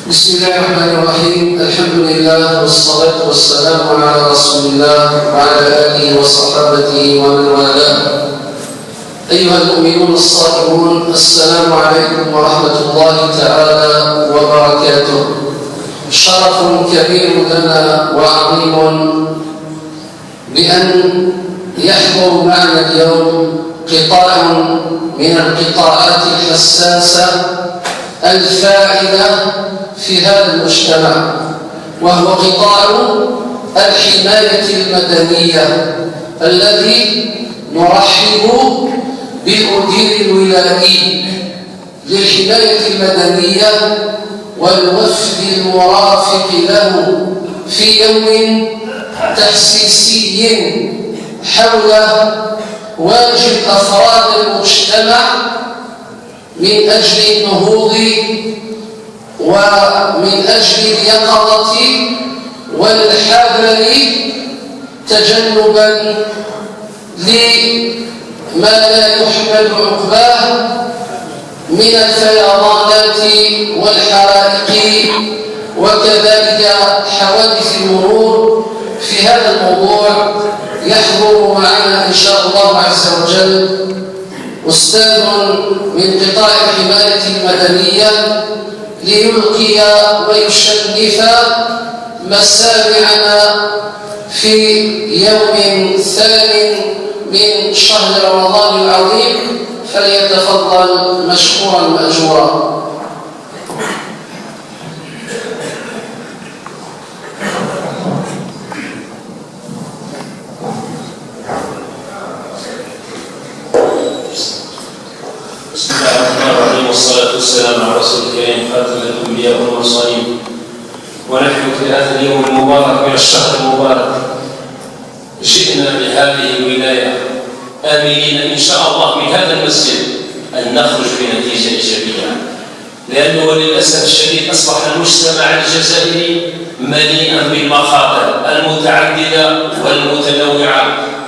بسم الله الرحمن الرحيم. الحمد لله والصلاة والسلام على رسول الله وعلى آله وصحابته ومن والاه. أيها المؤمنون الصائمون، السلام عليكم ورحمة الله تعالى وبركاته. شرف كبير لنا وعظيم بأن يحضر معنا اليوم قطاع من القطاعات الحساسة الفاعلة في هذا المجتمع، وهو قطاع الحماية المدنية الذي نرحب بالمدير الولائي للحماية المدنية والوفد المرافق له في يوم تحسيسي حول واجب أفراد المجتمع من أجل النهوض ومن أجل اليقظة والحذر، تجنبا لما لا يحمد عقباه من الفيضانات والحرائق وكذلك حوادث المرور. في هذا الموضوع يحضر معنا إن شاء الله عز وجل أستاذ من قطاع الحماية المدنية ليلقي ويشنف مسامعنا في يوم ثاني من شهر رمضان العظيم، فليتفضل مشكورا مأجورا. بسم الله الرحمن الرحيم، والصلاة والسلام على رسول الكريم خاتم الأنبياء والمرسلين. ونحن في هذا اليوم المبارك من الشهر المبارك جئنا لهذه الولاية آملين إن شاء الله من هذا المسجد أن نخرج بنتيجة إيجابية، لأنه للأسف الشديد أصبح المجتمع الجزائري مليئا بالمخاطر المتعددة والمتنوعة،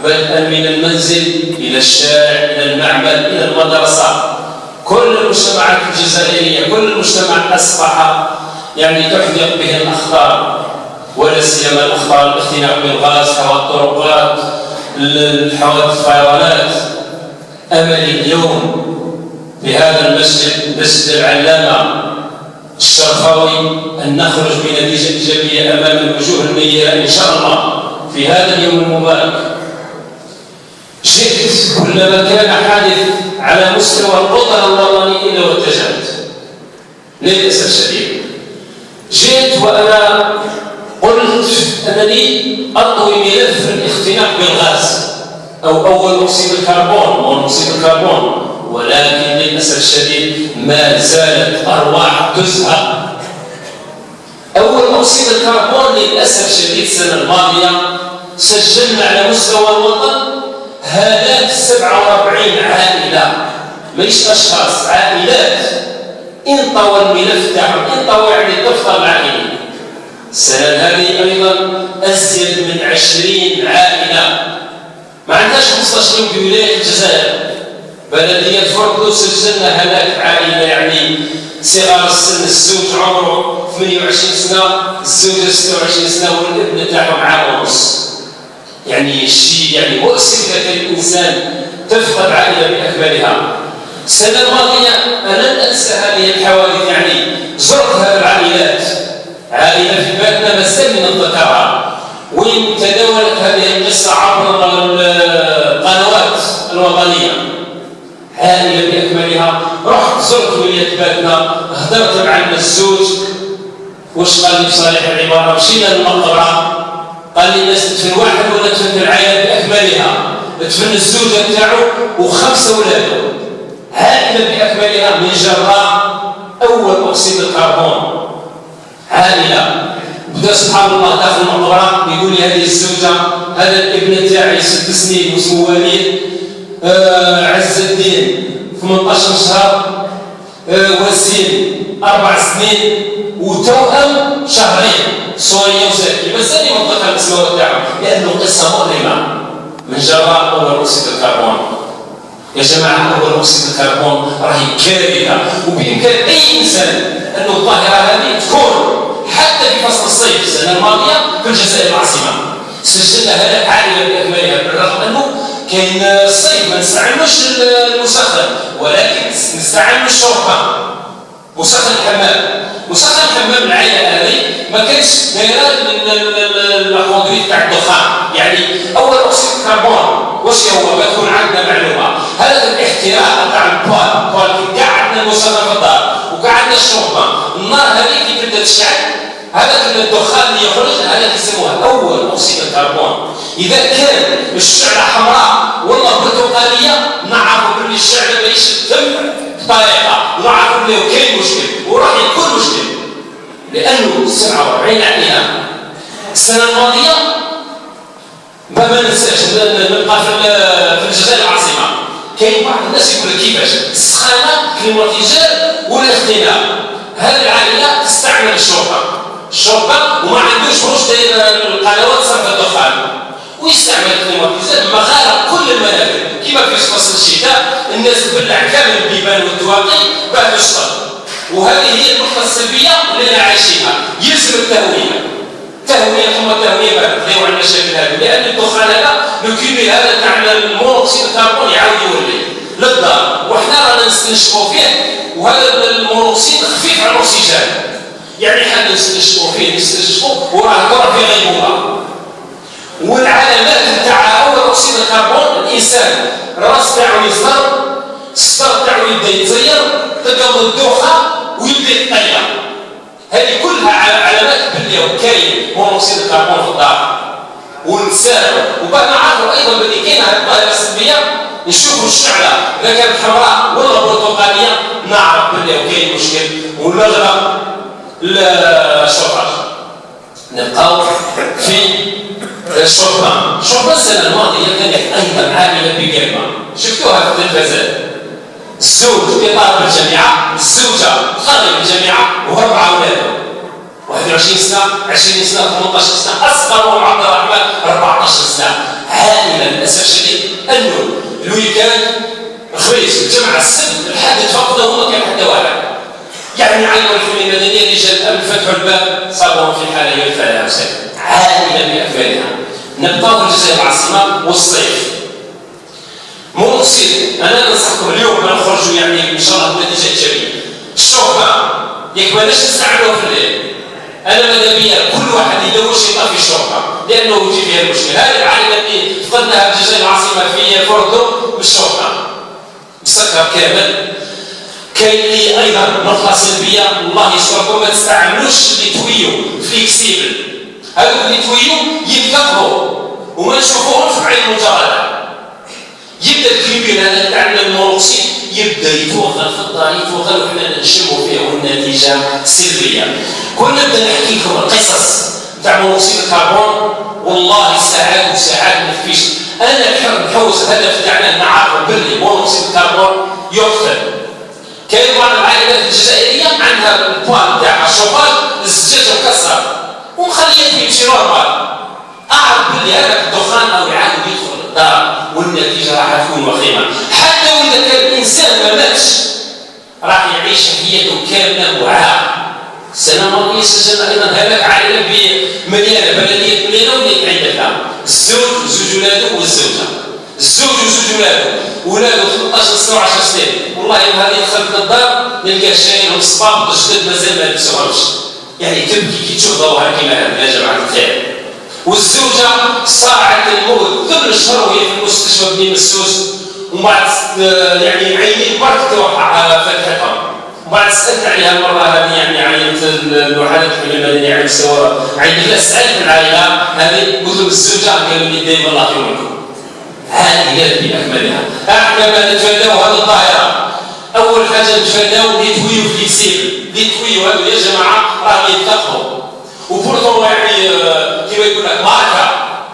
بدءا من المنزل إلى الشارع إلى المعمل إلى المدرسة. كل المجتمعات الجزائرية، كل المجتمع أصبح يعني تحدق به الأخطار، ولا سيما الأخطار الاختناق بالغاز، حوادث الطرقات، حوادث الفيضانات. أملي اليوم في هذا المسجد، مسجد العلامة الشرفاوي، أن نخرج بنتيجة إيجابية أمام الوجوه النيرة إن شاء الله في هذا اليوم المبارك. جئت كلما كان حادث على مستوى الوطن الوطني إلا واتجهت للأسف الشديد. جئت وأنا قلت أنني أطوي ملف الاختناق بالغاز أو أول أكسيد الكربون، مونوكسيد الكربون، ولكن للأسف الشديد ما زالت أرواح تزهق. أول أكسيد الكربون للأسف الشديد السنة الماضية سجلنا على مستوى الوطن هلاك 47 عائلة، مش أشخاص، عائلات انطوى الملف تاعهم، انطوى يعني الدفتر العائلي. السنة هذه أيضا أزيد من 20 عائلة، ما عندناش 15 يوم في ولاية الجزائر. بلدية فردو سجلنا هلاك عائلة، يعني صغار السن، الزوج عمره 28 سنة، الزوجة 26 سنة، والابن تاعهم عام ونص. يعني شيء يعني مؤسف لك الإنسان تفقد عائلة بأكملها. السنة الماضية أنا لن أنسى هذه الحوادث، يعني زرت هذه العائلات، عائلة في بلدنا مازال من نتذكرها، وين تداولت هذه القصة عبر القنوات الوطنية. عائلة بأكملها، رحت زرت ولاية باتنا، هدرت مع الزوج، واش قال لي بصريح العبارة، مشينا للمقبرة، قال لي الناس تدفن واحد ولا تدفن العائلة بأكملها، تدفن الزوجة تاعو وخمسة ولاده. عائلة بأكملها من جراء أول أكسيد الكربون. عائلة بدا سبحان الله داخل المقبرة يقول لي هذه الزوجة، هذا الابن تاعي 6 سنين واسمه وليد، عز الدين 18 شهر، وسيم 4 سنين، وتوأم شهرين، سوريا وزاكي. مازال يوضح الاسماء تاعهم لانه قصة مؤلمة من جراء اول اكسيد الكربون. يا جماعة اول اكسيد الكربون راهي كارثة، وبامكان اي انسان انه الظاهرة هذه تكون. الصيف السنة الماضية في الجزائر العاصمة سجلنا هلاك عائلة باكملها، بالرغم انه كاين الصيف ما نستعملوش المسخن، ولكن نستعملوا ال chauffe-bain، مسخن الحمام. مسخن الحمام العائلة هذه ما كانش دايرة la conduite تاع الدخان، يعني اول اكسيد الكربون واش هو؟ ما تكون عندنا معلومة، هذا الاحتراق تاع ال poêle، poêle كاع عندنا المسخن في الدار وكاع عندنا ال chauffe-bain، النار هذه كي تبدا تشعل هذاك الدخان اللي يخرج هذا يسموه اول اكسيد الكربون. اذا كان الشعلة حمراء ولا برتقاليه نعرفوا باللي الشعلة ماهيش تم بطريقة، ونعرفوا باللي كاين مشكل وراح يكون مشكل، لانه 47 عائلة السنة الماضية. ما ننساش نبقى في الجزائر العاصمة، كاين بعض الناس يقول لك كيفاش السخانه climatiseur والاختناق. هذه العائلة تستعمل ال chauffe-bain، ال chauffe-bain وما عندوش مش داير القنوات صرف الدخان، ويستعمل ال climatiseur مغارق كل المنافذ. كما في فصل الشتاء الناس تبلع كامل البيبان والتواقي باه تشتغل، وهذه هي النقطة السلبية اللي انا عايشينها. يلزم التهويه، تهوية ثم تهوية باه نقضيو على المشاكل هذه، لان الدخان هذا le cumul هذا تاع ال monoxyde الكربون يعاود يولي للدار، وحنا رانا نستنشقوا فيه، وهذا ال monoxyde خفيف على الاكسجين، يعني حنا نستنشقوا فيه نستنشقوا وراه ضرب في غيبوبة. والعلامات تاع اول اكسيد الكربون، الانسان الراس تاعو يصدر، الصدر تاعو يبدا يتزير، تلقى الدوخه ويبدا يتطير. هذه كلها علامات باللي كاين monoxyde الكربون في الدار ونتساهلوا. وباه نعرفوا ايضا باللي كاين هذه الظاهرة السلبية، نشوفوا الشعلة اذا كانت حمراء ولا برتقاليه نعرف باللي كاين مشكل ونغلق الشوفاج. نبقاو في ال chauffe-bain. ال chauffe-bain السنة الماضية كانت ايضا عائلة بقلبه، شفتوها في التلفزيون، الزوج كيطالب بالجامعة، الزوجة تخرج بالجامعة واربعة اولاده، 21 سنة، 20 سنة، 18 سنة، اصغرهم عبد الرحمن 14 سنة. عائلة للاسف الشديد انه ال week-end الخميس الجمعة السبت الحد تفقدوا وما كان حتى واحد. يعني عينوا الحماية المدنية، رجال الامن فتحوا الباب صابوهم في حاله يرثى لها عائلة باكملها. نبقاو في الجزائر العاصمة والصيف monoxyde. انا ننصحكم اليوم نخرجوا يعني ان شاء الله بنتيجة ايجابية. ال chauffe-bain ياك ماناش نستعملوه في الليل، انا ماذا بيا كل واحد يدوش يطفي ال chauffe-bain لانه يجي فيها المشكل. هذه العائلة اللي فقدناها في الجزائر العاصمة في فوردو بال chauffe-bain مسكر كامل. كاين اللي ايضا نقطة سلبية، الله يستركم ما تستعملوش les tuyaux flexibles، هذوك les tuyaux ينثقبوا وما نشوفوهمش بعين المجردة. يبدا ال cumul هذا تاع ال monoxyde يبدا يتوغل في الدار، يتوغل وحنا نشموا فيه والنتيجة سلبية. كون نبدا نحكي لكم القصص تاع monoxyde الكربون والله ساعات وساعات ما تكفيش. انا نحوس الهدف تاعنا نعرفوا باللي monoxyde الكربون يقتل. كاين بعض العائلات الجزائرية عندها ال poêle تاعها الشوفاج الزجاج مكسر ومخليه يمشي normal. اعرف باللي هذاك الدخان او يعاود يدخل الدار والنتيجة راح تكون وخيمة. حتى واذا كان الانسان ما ماتش راح يعيش حياته كاملة معاق. السنة الماضية سجلنا ايضا هلاك عائلة بمليانه، بلديه مليانة ولات عندها الزوج وزوج ولاده والزوجة، الزوج وزوج ولاده، ولاده 13 سنة و10 سنين. والله يوم هذه دخلت للدار نلقى شايلهم الصباط جدد مازال ما لبسوهمش. يعني تبكي كي تشوف ظواهر كيما هذا يا جماعة الخير. والزوجة صارعت الموت 8 شهور وهي في المستشفى بني مسوس، ومن بعد يعني عينين برك تروح فتحتها. ومن بعد سالت عليها المرة هذه يعني عينت الوحدات الحماية المدنية على مستوى عينت، سالت العائلة هذه قلت لهم الزوجة، قالوا لي دايما الله في ملككم. عائلات باكملها. احنا ما نتفاداو هذه الظاهرة. اول حاجة نتفاداو les tuyaux flexibles، les tuyaux هذو يا جماعة راهم ينتقوا. و pourtant يعني كيما يقول لك ماركة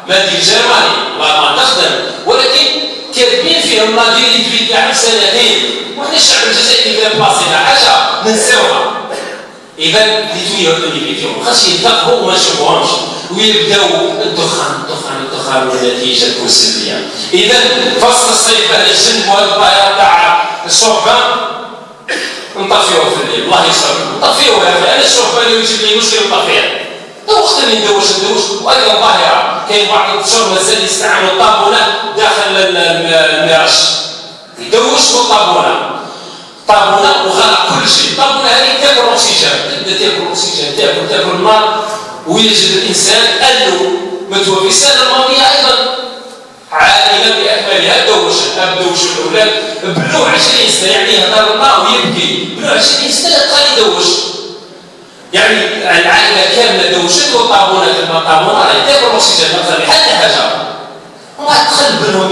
made in Germany ما تخدم، ولكن كاتبين فيهم la durée de vie تاعهم سنتين، وحنا الشعب الجزائري اذا بلاصينا حاجة ننساوها. اذا les tuyaux هذو اللي فيهم خاص ينتقوا وما نشوفوهمش ويبداو الدخان الدخان الدخان والنتيجة تكون سلبية. اذا فصل الصيف باه نجنبوا هذه الظاهرة تاع ال chauffe-bain نطفيوه في الليل، الله يستر نطفيوه. انا ال chauffe-bain اللي يجيب لي مشكل نطفيه. وقت اللي ندوش وايضا ظاهره كاين بعض الدشور مازال يستعملوا الطابونه داخل المرش، يدوش بالطابونه، طابونه وغلق كل شيء. الطابونه هذيك تاكل الاكسجين، تبدا تاكل الاكسجين، تاكل النار، ويجد الانسان انه متوفي. السنة الماضية ايضا عائلة باكملها دوش الاب دوش الاولاد بلو 20 سنة، يعني يهضر الله ويبكي، بلو 20 سنة قال يدوش، يعني العائلة كاملة دوشت والطابونه كما الطابونه راهي تاكل الاكسجين ما تخلي حتى حاجة، وما دخل بنهم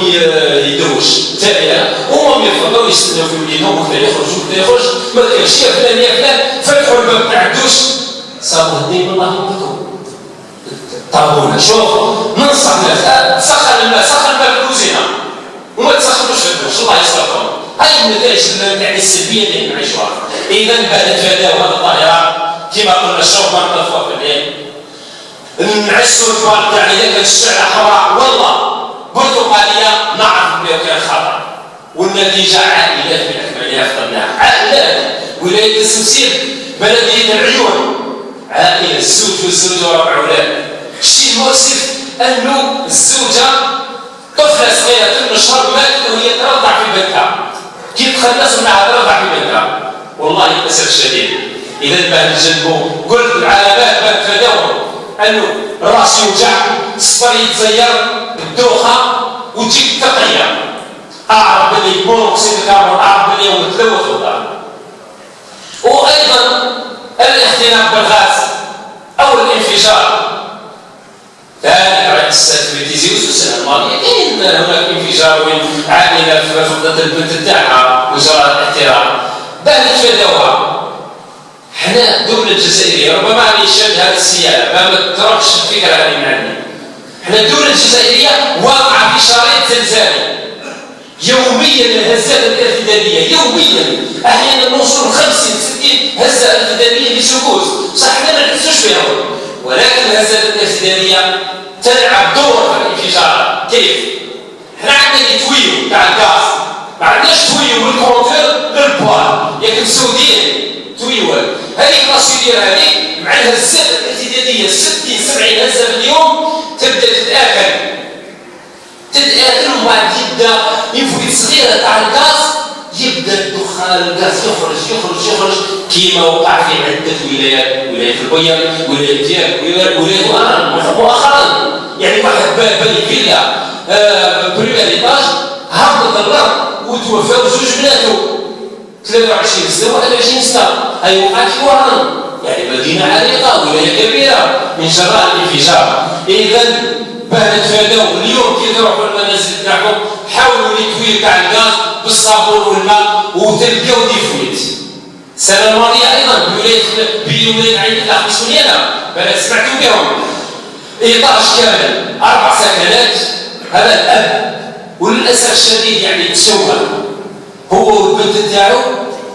يدوش تاعي، وهم يفضلوا يستناو في وليدهم وكذا يخرج وكذا يخرج، ما كانش يا فلان يا فلان، فتحوا الباب تاع الدوش صابوه الدين بالله يموتوا. الطابونه شوف ننصح الناس، سخن الماء، سخن الماء في الكوزينة وما تسخنوش في الدوش، الله يستركم. هاي النتائج يعني السلبية اللي نعيشوها. اذا بعد تفاداو هذه الظاهرة كما قلنا الشوق ما نطفوه في الليل، نعسوا الكبار تاع اذا كانت الشعلة حمراء والله برتقاليه نعرف بلي كان خطر، والنتيجة عائلات باكملها فقدناها، عائلات ولاية السمسير بلديه العيون، عائلة الزوج والزوجة وربع اولاد. الشيء المؤسف انه الزوجة طفله صغيرة 8 شهور ماتت وهي ترضع في بنتها، كي تخلص منها ترضع في بنتها، والله للاسف الشديد. اذا باه نتجنبوا قلت العلامات باه نتفاداوهم، انه الراس يوجع، الصدر يتزير، الدوخه، وتجيك التقيه. اعرف بلي monoxyde الكربون، اعرف بلي هو متلوث في الدار. وايضا الاختناق بالغاز او الانفجار. ثاني على السنة السنة الماضية كاين هناك انفجار وين عائلة فقدت البنت تاعها وجرى الاحتراق، باه نتفاداوها. حنا الدولة الجزائرية ربما راني شاد هذه السيالة ما تروحش الفكرة هذه من عندي. حنا الدولة الجزائرية واقعة في شريط زلزالي. يوميا الهزات الارتدادية، يوميا أحيانا نوصل 50 60 هزة ارتدادية بسكوت، صح حنا ما نحسوش بها، ولكن الهزات الارتدادية تلعب دور في الانفجار. كيف؟ حنا عندنا les tuyaux تاع الغاز، ما عندناش tuyau من ال compteur لل poêle، ياك مسودين tuyau هذيك la soudure هذيك مع الهزات الارتداديه 60 70 هزه في اليوم تبدا تتاكل ومن بعد يبدا une fuite صغيرة تاع الغاز، يبدا الدخان الغاز يخرج يخرج يخرج كيما وقع في عده ولايات، ولاية البيض، ولاية ديال، ولاية مؤخرا، يعني واحد بني فيلا premier étage هبطت الارض وتوفاو زوج بناتو 23 سنة 21 سنة، هاي وقعت في وهران، يعني مدينة عريقة ولاية كبيرة من جراء الانفجار. اذا باه نتفاداو اليوم كي تروحوا للمنازل تاعكم حاولوا les tuyaux تاع الغاز بالصابون والماء وتلقاو des fuites. السنة الماضية ايضا بولاية عين الاخ سنيانه بلد سمعتوا بهم، étage كامل 4 سكنات، هذا الاب وللاسف الشديد يعني تشوه هو والبنت تاعو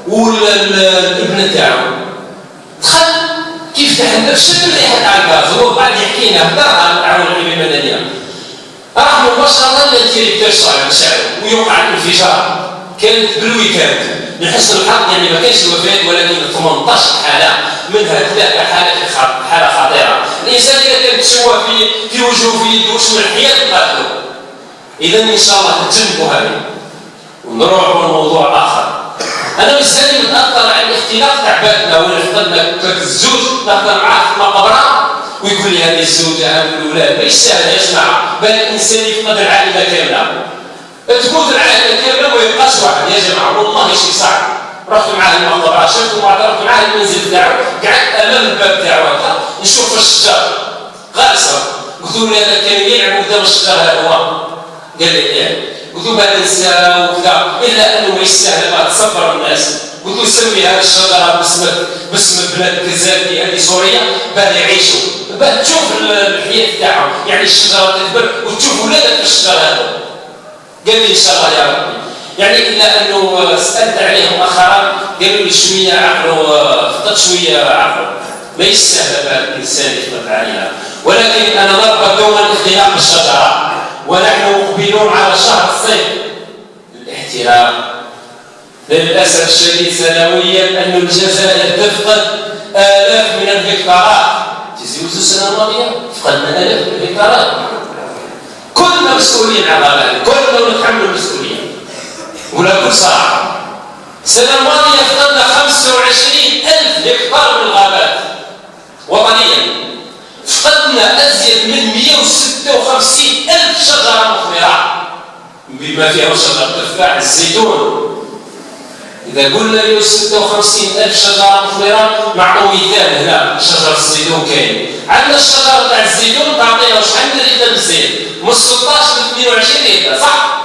والابن تاعو، دخل كيف فتح الباب شم الريحة تاع الغاز، هو بعد يحكي لنا هضر على التعاون الحماية المدنية، راح مباشرة لل interrupteur شعل ويوقع الانفجار. كانت بال week-end لحسن الحظ يعني ما كانش الوفيات، ولكن 18 حاله منها 3 حالات حاله خطيرة. الانسان اذا كان تشوه في وجهه في يده وش من الحياة قاتلو. اذا ان شاء الله نتجنبوا هذه ونروحوا لموضوع اخر. انا مازال متاثر على الاختلاف تاع باتنا وين فقدنا الزوج، نهضر معاه في المقبرة ويقول لي هذه الزوجة هذه الاولاد ماهيش سهلة يا جماعة، بل الانسان يفقد العائلة كاملة، تموت العائلة كاملة وما يبقاش واحد يا جماعة، والله شيء صعب. رحت معاه المقبرة، شفت رحت معاه المنزل تاعو، قعدت امام الباب تاعو هكا نشوف في الشجر غارسه، قلت له هذا كان يلعب قدام الشجر هذا هو، قال لي ايه، قلت له باه ننسى وكذا، الا انه ماهيش سهلة باه تصبر الناس. قلت له سمي هذه الشجرة باسم بلاد الزاكي هذه سوريا باه يعيشوا، باه تشوف الحياة تاعهم، يعني الشجرة تكبر وتشوف ولادك في الشجر هذا. قال لي ان شاء الله يا ربي. يعني الا انه سالت عليه مؤخرا قالوا لي شوية عقله فقد شوية عقله، ماهيش سهلة باه الانسان يخدم العائلة، ولكن انا نربط دوما الاختلاف بالشجرة، ونحن مقبلون على شهر الصيف. الاحتراق للاسف الشديد سنويا ان الجزائر تفقد الاف من الهكتارات. تيزي وزو السنة الماضية فقدنا آلاف من الهكتارات. كلنا مسؤولين على الغابات، كلنا نتحمل المسؤولية. ولا بكل صراحة. السنة الماضية فقدنا 25,000 هكتار من الغابات وطنيا. فقدنا أزيد من 156,000 شجرة مثمرة بما فيها شجرة التفاح، الزيتون. إذا قلنا 156,000 شجرة مثمرة، نعطوا مثال هنا شجرة الزيتون كاين. عندنا الشجرة تاع الزيتون تعطينا شحال من لتر الزيت؟ من 16 ل 22 لتر، صح؟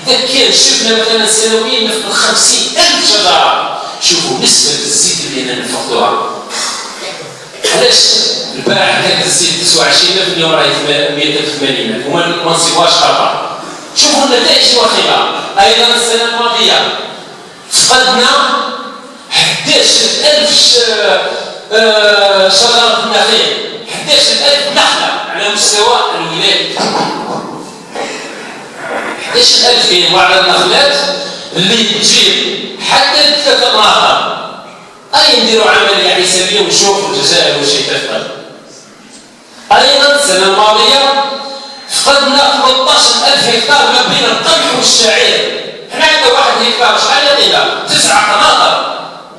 إذا كان شفنا مثلا سنويا نفقد 50,000 شجرة، شوفوا نسبة الزيت اللي نفقدوها. علاش البارح كانت الزيت 29,000، اليوم راهي 180,000 وما نصيبوهاش خطأ. شوفوا النتائج الوخيمة. أيضا السنة الماضية فقدنا 11,000 شجرة نخيل، 11,000 نخلة على مستوى الولايات. 11,000 كاين بعض النخلات اللي تجيب حتى 3 قناطر. أي نديروا عملية حسابية ونشوفوا الجزائر واش تفقد. أيضا السنة الماضية فقدنا 13,000 هكتار ما بين القمح والشعير. حنا عندنا 1 هكتار شحال يعطينا؟ 9 قناطر.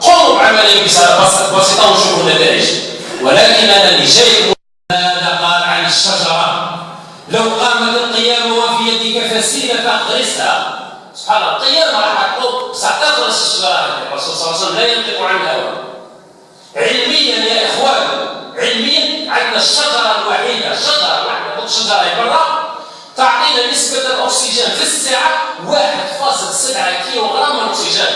قوموا بعملية بسيطة ونشوفوا النتائج. ولكن أنا اللي جاي ماذا قال عن الشجرة؟ لو قامت القيامة وفي يدك فسيلة فاغرسها. سبحان الله، القيامة راح تقوم بصح تغرس الشجرة. الرسول صلى الله عليه وسلم لا ينطق عن الهوى. علميا يا إخوان، علميا عندنا الشجرة الوحيدة، شجرة واحدة، شجرة برا تعطينا نسبة الأكسجين في الساعة 1.7 كيلوغرام من الأكسجين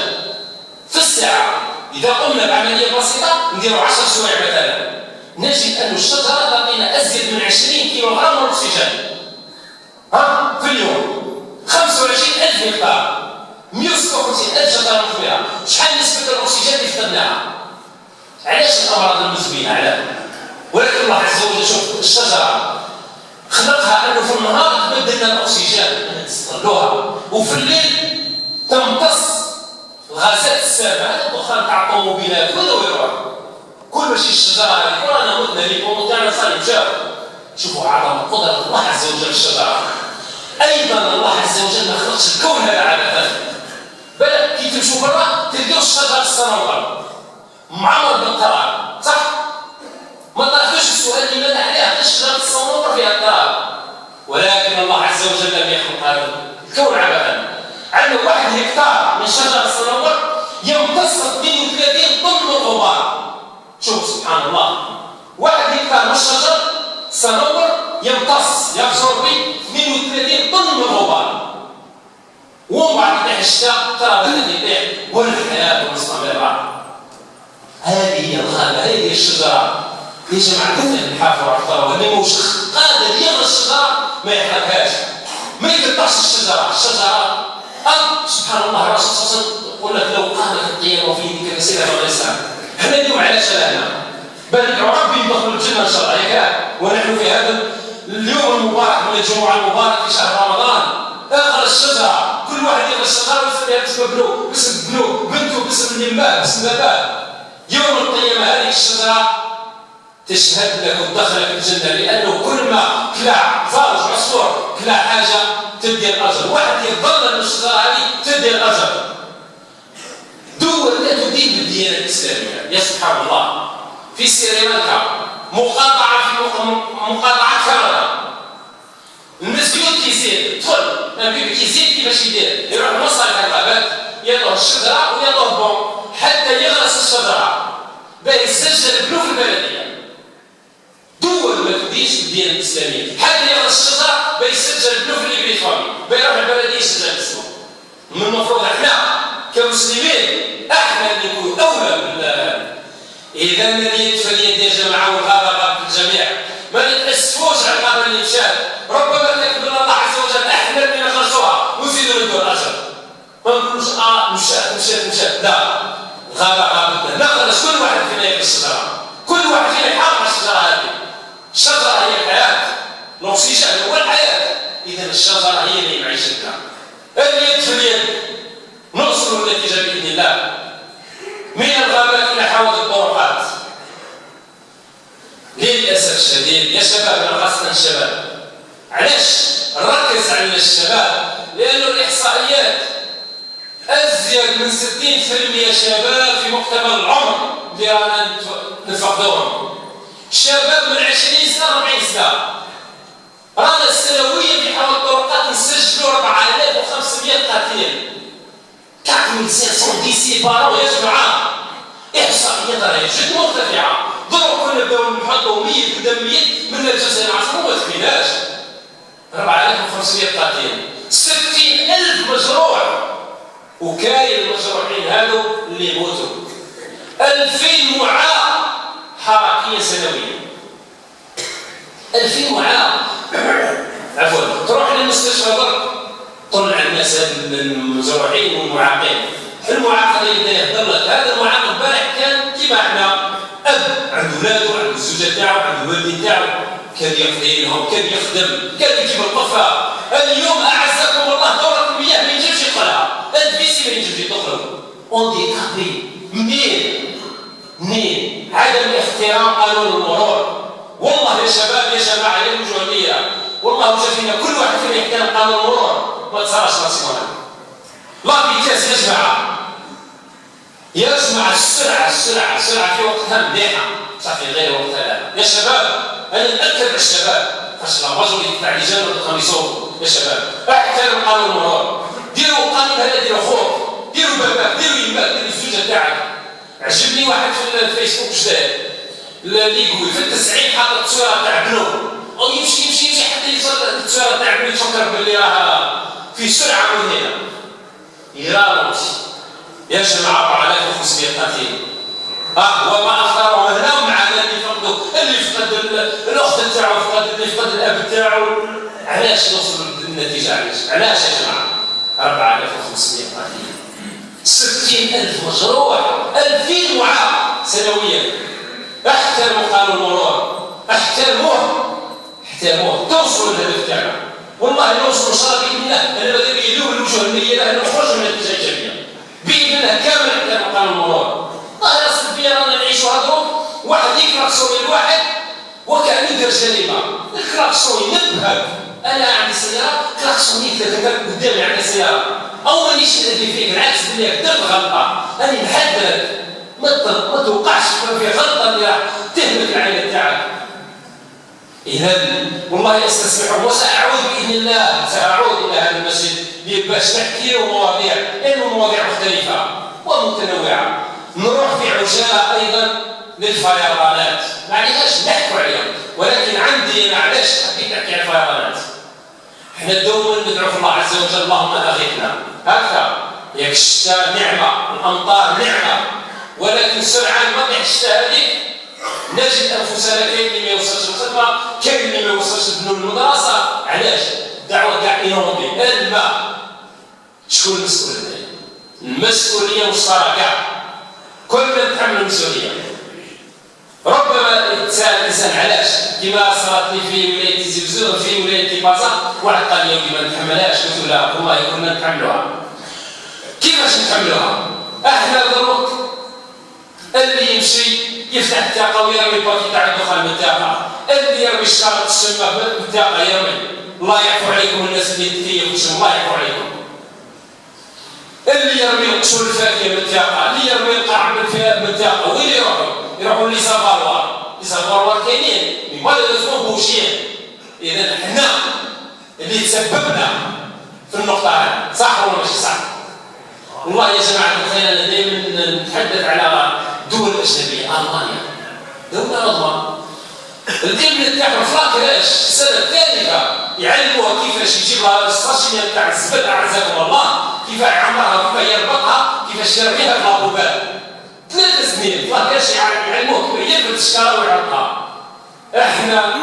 في الساعة. إذا قمنا بعملية بسيطة نديروا 10 سوايع مثلا، نجد أن الشجرة تعطينا أزيد من 20 كيلوغرام من الأكسجين ها في اليوم. 25,000 هكتار، 156,000 شجرة مثمرة. شحال نسبة الأكسجين اللي فقدناها؟ علاش الأمراض المزمنة؟ علاه؟ ولكن الله عز وجل شوف الشجرة خلقها أنه في النهار تبدل لنا الأكسجين نستغلوها، وفي الليل تمتص الغازات السامة، هذا الدخان تاع الطوموبيلات وين يروح؟ كل شيء الشجرة هذه رانا متنا les poumons تاعنا صار مشاو. شوفوا عظمة قدرة الله عز وجل الشجرة. أيضا الله عز وجل ما خلقش الكون هذا عبثا، بل كي تمشوا برا تلقاو الشجر الصنوبر معمر بالتراب، صح؟ ما طرحتوش السؤال لماذا عليها الشجرة الصنوبر فيها التراب؟ ولكن الله عز وجل لم يخلق هذا الكون عبثا. عندنا 1 هكتار من شجر الصنوبر يمتص 32 طن من الغبار. شوف سبحان الله، 1 هكتار من الشجر الصنوبر يمتص يabsorbi 32 طن من الغبار. ومن بعد يطيح الشتاء التراب هذا يطيح والحياة مستمرة. هذه هي الغابة، هذه هي الشجرة. يا جماعة نحافظوا على الثروة، اللي مش قادر يغرس الشجرة ما يحرقهاش، ما يقطعش الشجرة. الشجرة سبحان الله، الرسول صلى الله عليه وسلم يقول لك لو قامت القيامة وفي يدك فسيلة فاغرسها. حنا اليوم علاش هنا؟ بل ندعو ربي ندخل الجنة إن شاء الله، ياك؟ ونحن في هذا اليوم المبارك من الجمعة المبارك في شهر رمضان. اغرس الشجرة، كل واحد يغرس الشجرة ويسميها باسم ابنه، باسم بنو، بنته، باسم يماه، باسم باباه. يوم القيامة هذه الشجرة تشهد لك وتدخلك الجنة، لأنه كل ما كلا زوج عصفور كلا حاجة تدي الأجر، واحد يتضرر من الشجرة هذه تدي الأجر. دول لا تدين بالديانة الإسلامية، يا سبحان الله. في سريلانكا مقاطعة في مقاطعة كندا، المسيود كيزيد، دخل البيبي كيزيد كيفاش يدير؟ يروح لمصالح الغابات يعطوه الشجرة ويعطوه bon حتى يغرس الشجرة باه يسجل ابنه في البلدية. دول ما تدينش بالديانة الإسلامية، حتى يغرس الشجرة باه يسجل ابنه في livret de famille، باه يروح البلدية يسجل اسمه. من المفروض احنا كمسلمين احنا اللي نكونوا أولى بال. إذا اليد فاليد يا جماعة، والغابة غابة الجميع. ما نتأسفوش على الغابة اللي مشات، ربما كتب لنا الله عز وجل احنا اللي نغرسوها ونزيدوا ندوا الأجر. ما نقولوش مشات مشات مشات، لا، الغابة غابتنا، نغرس كل واحد فينا يغرس الشجرة، كل واحد فينا يحافظ على الشجرة هذه. الشجرة هي الحياة، الأكسجين هو الحياة، إذا الشجرة هي اللي معيشتنا. اليد في اليد نوصل للنتيجة بإذن الله. من الغابات إلى حوادث الطرقات. للأسف للأسف الشديد يا شباب، أنا خاصة الشباب، علاش نركز على الشباب؟ لأنه الإحصائيات أزيد من 60% شباب في مقتبل العمر اللي رانا نفقدوهم. شباب من 20 سنة 40 سنة. رانا السنوية في حوادث الطرقات نسجلوا 4500 قتيل. 4500 décès par an يا جماعة. إحصائيات راهي جد مرتفعة. دروك كنا نبداو نحطوا 100 قدام 100 من الجزائر العاصمة ما تكفيناش. 4500 قتيل، 60,000 مجروح، وكاين المجروحين هادو اللي يموتوا. 2000 معاق حركيا سنويا. 2000 معاق. عفوا، تروح للمستشفى درك طلع الناس المجروحين والمعاقين. المعاق اللي يبدا يهضر لك، هذا المعاق البارح كان كيما احنا، اب عنده ولادو، عنده الزوجة تاعو، عنده الوالدين تاعو، كان يقضي لهم، كان يخدم، كان يجيب القفه. اليوم اعزكم الله دوره المياه ما ينجمش يدخلها، ال WC ما ينجمش يدخلو. handicapé منين؟ منين؟ عدم احترام قانون المرور. والله يا شباب يا جماعة يا الوجوهيه، والله وجا فينا كل واحد فينا يحترم قانون المرور ما تصراش l'accident. la vitesse يا جماعة، يا جماعة السرعة السرعة السرعة في وقتها مليحة، صح في غير وقتها لا. يا شباب انا ناكد على الشباب، خاطر la majorité تاع les jeunes دوكا يصوتوا. يا شباب احترموا قانون المرور، ديروا قانون هذا، ديروا خوك، ديروا باباك، ديروا يماك، ديروا الزوجة تاعك. عجبني واحد في الفيسبوك اش داير، اللي يقول في 90 حاطط التصويره تاع بنو، او يمشي يمشي يمشي حتى يوصل التصويره تاع بنو، يتفكر باللي راه في سرعة مذهلة، يرالونتي. يا جماعة 4500 قتيل. وما اخطرهم هنا ومعنا اللي فقدوا، اللي فقد الاخت تاعو، فقد اللي فقد الاب تاعو. علاش نوصلوا للنتيجة؟ علاش؟ علاش يا جماعة؟ 4500 قتيل، 60,000 مجروح، 2000 معاق سنويا. احترموا قانون المرور، احترموه احترموه، توصلوا للهدف تاعنا. والله نوصلوا ان شاء الله باذن الله. انا ماذا بيا اليوم الوجوه النيره نخرجوا من نتيجة ايجابية باذن الله كامل. احترموا قانون المرور. ظاهره سلبية رانا نعيشوها دروك، واحد يكلاكسوني الواحد وكانه يدير جريمة. الكلاكسون ينبهك، انا عندي سيارة كلاكسوني ثلاثة قدامي عندي سيارة، او مانيش نأذي فيك، العكس بالله درت غلطه، راني نحذرك ما توقعش في غلطه اللي راح تهلك العائلة تاعك. اذا والله استسمحوا وساعود باذن الله، ساعود الى هذا المسجد باش نحكي مواضيع، لانه مواضيع مختلفة ومتنوعة. نروح في عجالة ايضا للفيضانات، ما عليهاش نحكوا عليها، ولكن عندي انا علاش حبيت نحكي على الفيضانات. احنا دوما ندعو في الله عز وجل اللهم اغثنا، هكذا ياك الشتاء نعمه، الامطار نعمه، ولكن سرعان ما طيح الشتاء هذيك نجد انفسنا كاين اللي ما يوصلش للخدمة، كاين اللي ما يوصلش لبنو المدرسة. علاش؟ الدعوة كاع inondée، الماء. شكون المسؤول هنايا؟ المسؤولية مشتركة، كلنا نتحمل المسؤولية. ربما يتساءل الانسان علاش؟ كما صارت لي في ولاية تيزي وزو، في ولاية تيبازا، واحد قال لي ما نتحملهاش، قلت له لا والله كنا نتحملوها. كيفاش نتحملوها؟ احنا دروك اللي يمشي يفتح الطاقة ويرمي paquet تاع الدخان من الطاقة، اللي يرمي الشرط الشمه من الطاقة يرمي. الله يعفو عليكم الناس اللي تكيف، الله يعفو عليكم. اللي يرمي القشور الفاكهة من الطاقة، اللي يرمي القاع من الطاقة، وين يروحوا؟ يروحوا les avaloirs، les avaloirs كاينين mais malheureusement bouchés. اذا حنا اللي تسببنا في النقطة هذه، صح ولا ماشي صح؟ والله يا جماعة الخير انا دائما نتحدث على دول اجنبية، المانيا دولة عظمى، الابن تاعهم في la crèche السنة الثالثة يعلموها كيفاش يجيب لها ال sachet تاع الزبل اعزكم الله، كيف يعمرها، كيف يربطها، كيفاش يرميها في la poubelle. 3 سنين في la crèche يعلموه كيف يرفد الشكاره ويحطها. احنا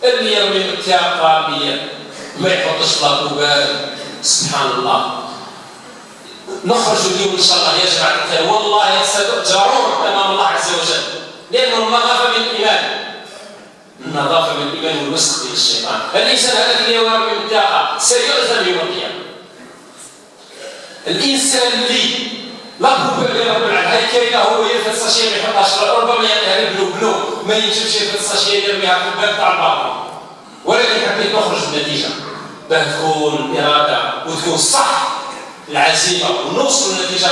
اللي يرمي الطاقة ما يحطش في la poubelle. سبحان الله. نخرج اليوم ان شاء الله يا جماعة الخير والله ستؤجرون امام الله عز وجل، لانه النظافة من الايمان، النظافة من الايمان والوسخ من الشيطان. الانسان هذاك اللي يرمي الطاقة سيؤثم يوم القيامة. الانسان اللي la poubelle يا رب العالمين هاي كاينه، هو يرفد sachet ما يحطهاش، ربما يعطيها لبنو بنو ما ينجمش يرفد sachet يرميها في الباب تاع الباطل. ولكن حبيت نخرج بنتيجة باه تكون الارادة وتكون صح العزيمة ونوصل للنتيجة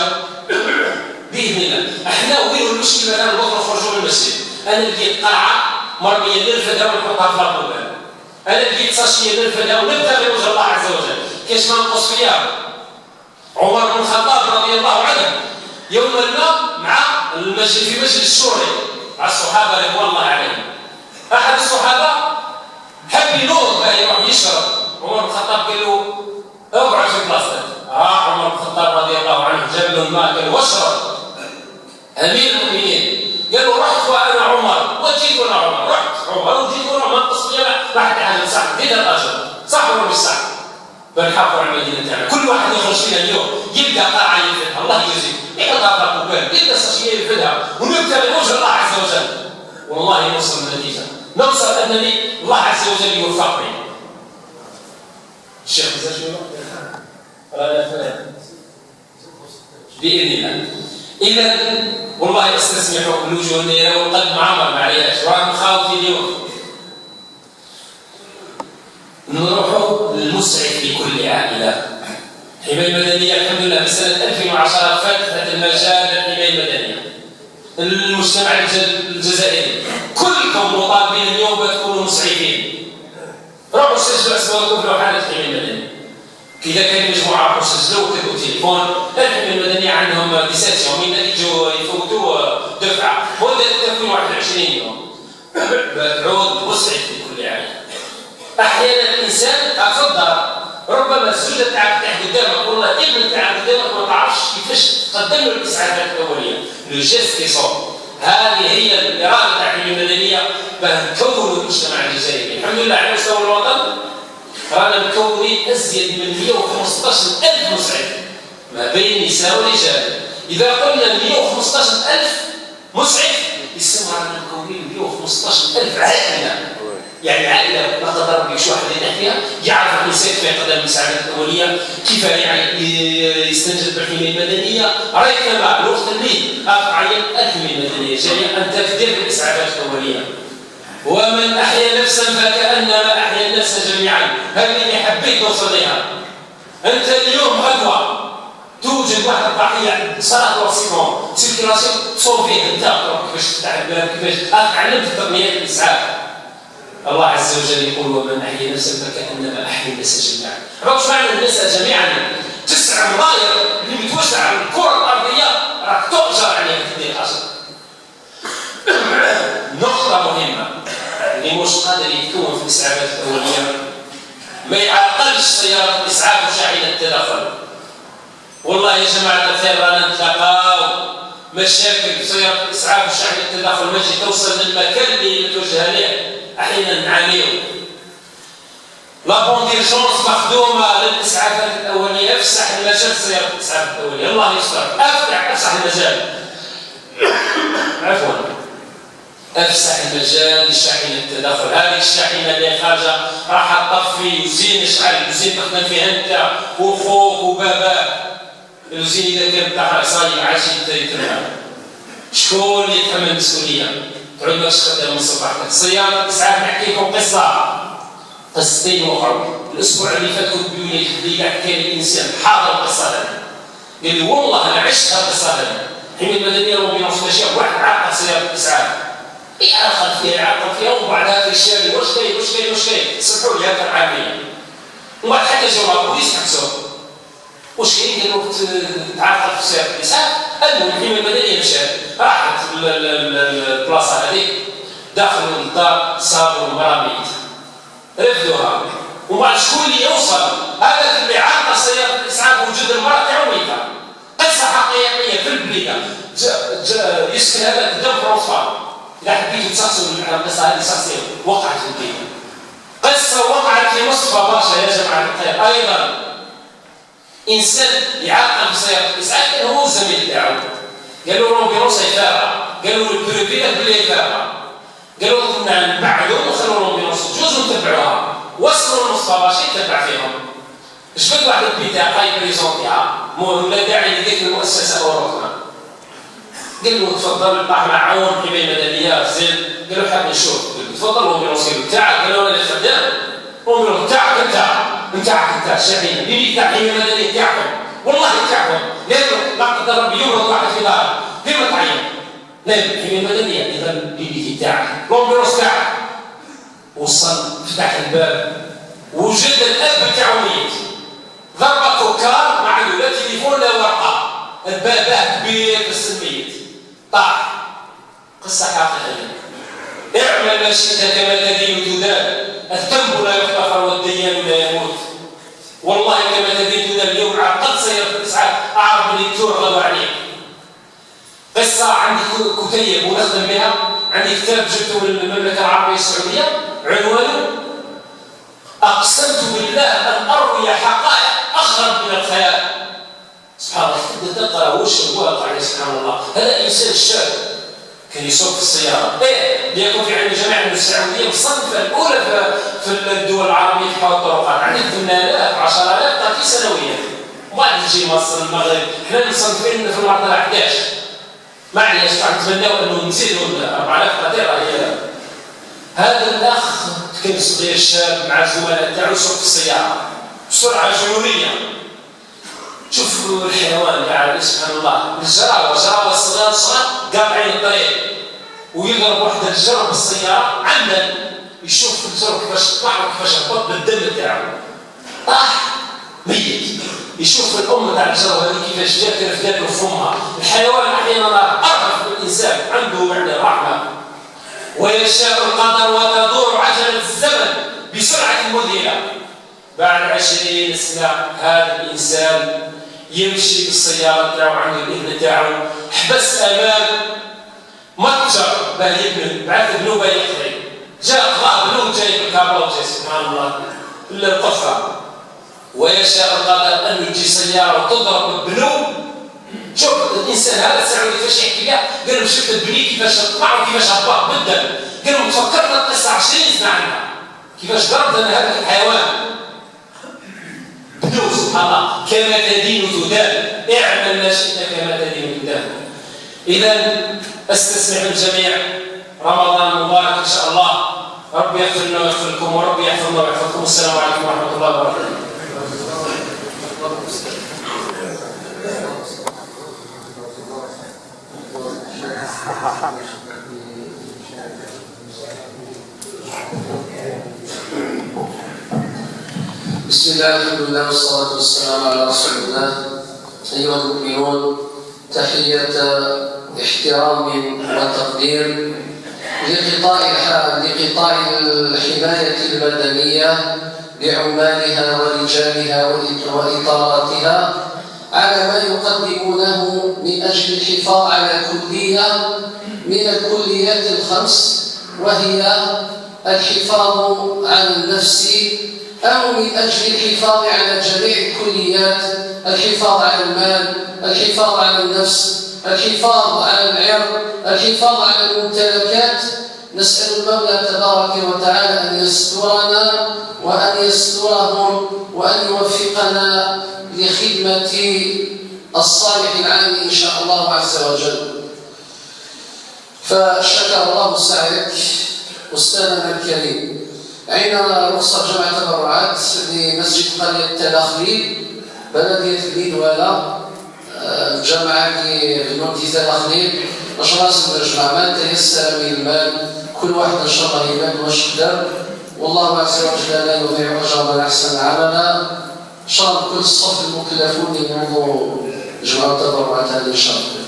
باذن الله. احنا وين المشكل؟ مثلا نروحوا نخرجوا من المسجد، انا لقيت قاعة مرمية نرفدها ونحطها في la poubelle، انا لقيت sachet نرفدها ونبتغي وجه الله عز وجل، كاش ما نقص فيها. عمر بن الخطاب رضي الله عنه يوما ما مع المجلس في مجلس الشورى مع الصحابة رضوان الله عليهم، احد الصحابة حب ينوض باه يروح يشرب، عمر بن الخطاب قال له اقعد في بلاصتك. راح عمر بن الخطاب رضي الله عنه جاب له الماء قال له واشرب. امير المؤمنين قال له رحت وانا عمر وجيت وانا عمر، رحت عمر وجيت وانا عمر، ما نقص فيا ما حتى حاجة، صح ديت الاجر صح ولا مش صح؟ بنحافظوا على المدينة تاعنا، كل واحد يخرج فينا اليوم يبدا قاعة يرفدها، الله يجزيك، يحطها في la poubelle، يبدا sachet يرفدها ونبتغي وجه الله عز وجل، والله نوصل للنتيجة، نوصل انني الله عز وجل يوفقني. الشيخ مازال شوية باذن الله. اذا والله استسمح الوجوه النيره والقلب معمر معليش، وراكم خاوتي اليوم. نروحوا للمسعف لكل عائلة. الحماية المدنية الحمد لله من سنة 2010 فتحت المجال للحماية المدنية. المجتمع الجزائري كلكم مطالبين اليوم بتكونوا مسعفين. روحوا سجلوا اسماءكم في لوحات الحماية المدنية. اذا كان مجموعة روحوا سجلوا وكتبوا تليفون. الحماية المدنية عندهم des sessions من يجوا يفوتوا دفعه مده تكون 21 يوم. تعود مسعف لكل عائلة. احيانا الانسان تفضل ربما الزوجة تاعك تاع قدامك والله الابن تاعك قدامك ما تعرفش كيفاش تقدم له الاسعافات الاولية، le geste qui sauve. هذه هي الارادة تاع الحماية المدنية باه نكونوا المجتمع الجزائري. الحمد لله على مستوى الوطن رانا مكونين ازيد من 115,000 مسعف ما بين نساء ورجال. اذا قلنا 115,000 مسعف يسمى رانا مكونين 115,000 عائلة. يعني عائلة لا قدر ربي شي واحد يطيح فيها يعرف الانسان كيف يقدم المساعدات الاولية، كيف يعني يستنجد بالحمايه المدنية، ريثما الوقت اللي عيط الحماية المدنية جاية انت تدير الاسعافات الاولية. ومن احيا نفسا فكانما احيا الناس جميعا، هذه اللي حبيت توصل لها. انت اليوم غدوه توجد واحد الضحية صارت l'accident circulation تصوفيه انت كيفاش تفتح الباب كيفاش تعلمت تقنيات الاسعاف. الله عز وجل يقول ومن احيا نفسا فكانما احيا الناس جميعا. عرفت معنى الناس جميعا؟ 9 ملاير اللي متوزعة على الكره الارضية راك تؤجر عليها تدي الاجر. نقطة مهمة، اللي مش قادر يتكون في الاسعافات الاولية ما يعطلش سيارة الاسعاف وشاحنه التدخل. والله يا جماعة الخير رانا نتلاقاو مشاكل في سيارة الاسعاف وشاحنه التدخل ما تجي توصل للمكان اللي متوجهه ليه. احيانا نعانيو. la bande d'urgence مخدومة للاسعافات الاولية، افسح المجال سيارة الاسعاف الاولية، الله يستر، افتح افسح المجال. عفوا. افسح المجال لشاحنه التدخل، هذه الشاحنة اللي خارجه راح تطفي وزين اشعل وزين تخدم فيها انت وخوك وباباك. الوزين اذا كان تاعها صايم عادش يتمنع. شكون اللي يتحمل المسؤولية؟ تعود ماكش خدام من الصباح. سيارة الإسعاف نحكي لكم قصة، قصتين وقعوا الأسبوع اللي فات. كنت بيوني الحديدة حكى لي إنسان حاضر القصة هذه، قال لي والله أنا عشت القصة هذه. الحماية المدنية l'ambulance ماشية واحد عاقل سيارة الإسعاف، يعرقل فيها يعرقل فيها ومن بعدها كيشالي واش كاين واش كاين واش كاين، سمحوا لي هكا العامية. ومن بعد حتى جاو البوليس حبسوه. واش كاين؟ قالوا تعرقل في سيارة الإسعاف. المهم الحماية المدنية مشات راحت البلاصة هذيك، دخلوا للدار صابوا المراة ميته، رفدوها. ومن بعد شكون اللي يوصل؟ هذاك اللي عرق سيارة الاسعاف وجود المراة تاعو ميته. قصة حقيقية في البليده، يسكن هذا قدام فرنسا. اذا حبيتوا تسقسوا على القصة هذه سقسيو، وقعت في البليده. قصة وقعت في مصطفى باشا يا جماعة الخير ايضا. انسان يعرقل في سيارة الاسعاف كان هو الزميل تاعو. قالوا l'ambulance هي فارغة، قالوا له prouver بلي فارغة، قالوا له نبعدوا ونخلوا l'ambulance تجوز ونتبعوها. وصلوا لمصطفى باشا يتبع فيهم. جبد واحد البطاقة يبريزونتيها، لا داعي لذكر المؤسسة او الركنه. قال له تفضل، طاح مع عون حماية مدنية زين، قال له حاب نشوف، قال له تفضل l'ambulance تاعك، قال له انا اللي خدام l'ambulance تاعك انت، نتاعك انت الشحينه، اللي تاع الحماية المدنية تاعكم، والله تاعكم، لانه لا قدر ربي يمرض واحد في دارك، كيف تعيط؟ لا الحماية المدنية اذا l'unité تاعك، l'ambulance تاعك. وصل فتح الباب وجد الاب تاعو ميت، ضربته car ما عنده لا تليفون لا ورقة، الباباه كبير في السن ميت، طاح. قصة حقيقية. اعمل ما شئت كما تدين تدان، الذنب لا يغتفر والديان لا يموت. والله كما تدين تدان. اليوم عقد سيارة الاسعاف اعرف بلي التور غدوا عليك. قصة عندي كتيب ونخدم بها، عندي كتاب جبته من المملكة العربية السعودية عنوانه أقسمت بالله أن أروي حقائق أغرب من الخيال. سبحان الله، تبدا تقرا واش الواقع، سبحان الله. هذا إنسان شاب كان يسوق في السيارة، إيه ليكن في علم الجميع أن السعودية مصنفة الأولى في الدول العربية في حول الطرقات، عندك 8000 10000 قتيل سنويا. وبعد تجي مصر المغرب، حنا مصنفين في المرتبة 11. معليش نتمناو أنه نزيدوا 4000 قتيل. هي هذا الأخ كان صغير شاب مع الزملاء تاعو يسوق في السيارة بسرعة جنونية. شوف الحيوان يعني سبحان الله، الجراوة، الجراوة الصغار الصغار قاطعين الطريق، ويضرب واحد الجرو بالسيارة عمدا، يشوف الجرو كيفاش طلع وكيفاش هبط بالدم تاعو، طاح ميت. يشوف الأم تاع الجرو هذه كيفاش جات رفدات له فمها. الحيوان أحيانا أرحم من الإنسان، عنده يعني رحمة. ويشاء القدر وتدور عجلة الزمن بسرعة مذهلة. بعد 20 سنة هذا الإنسان يمشي بالسيارة تاعو، عنده الإذن تاعو، حبس أمام متجر باه يبني، بعث بنو باه يقضي، جاء قضاء بنو جاي بالكابوت، سبحان الله القفة. ويشاء القدر أنه تجي سيارة وتضرب بنو. شوف الانسان هذا السعودي كيفاش يحكي لها، قال لهم شفت البني كيفاش طلع وكيفاش هبط بالدم، قال لهم تفكرنا القصة 20 سنة عندها كيفاش ضربت انا هذاك الحيوان. بنو سبحان الله، كما تدين تدان، اعمل ما شئت كما تدين تدان. اذا استسمح الجميع، رمضان مبارك ان شاء الله، ربي يغفر لنا ويغفر لكم، وربي يحفظنا ويحفظكم. والسلام عليكم ورحمة الله وبركاته. بسم الله الحمد لله والصلاة والسلام على رسول الله. أيها المؤمنون، تحية احترام وتقدير لقطاع الحماية المدنية بعمالها ورجالها وإطاراتها على ما يقدمونه من أجل الحفاظ على كلية من الكليات الخمس، وهي الحفاظ على النفس، أو من أجل الحفاظ على جميع الكليات: الحفاظ على المال، الحفاظ على النفس، الحفاظ على العرض، الحفاظ على الممتلكات. نسأل المولى تبارك وتعالى أن يسترنا وأن يسترهم وأن يوفقنا لخدمة الصالح العام إن شاء الله عز وجل. فشكر الله سعيك أستاذنا الكريم. عندنا رخصة جمع تبرعات لمسجد قرية تلاخليل بلدية بني الجامعة لنوتي تلاخليل. إن شاء الله نجمع ما تيسر من المال، كل واحد إن شاء الله يبان واش قدر، والله عز وجل لا يضيع أجر من أحسن عملا. إن شاء الله كل الصف المكلفون ينوضوا جمع التبرعات هذه إن شاء الله.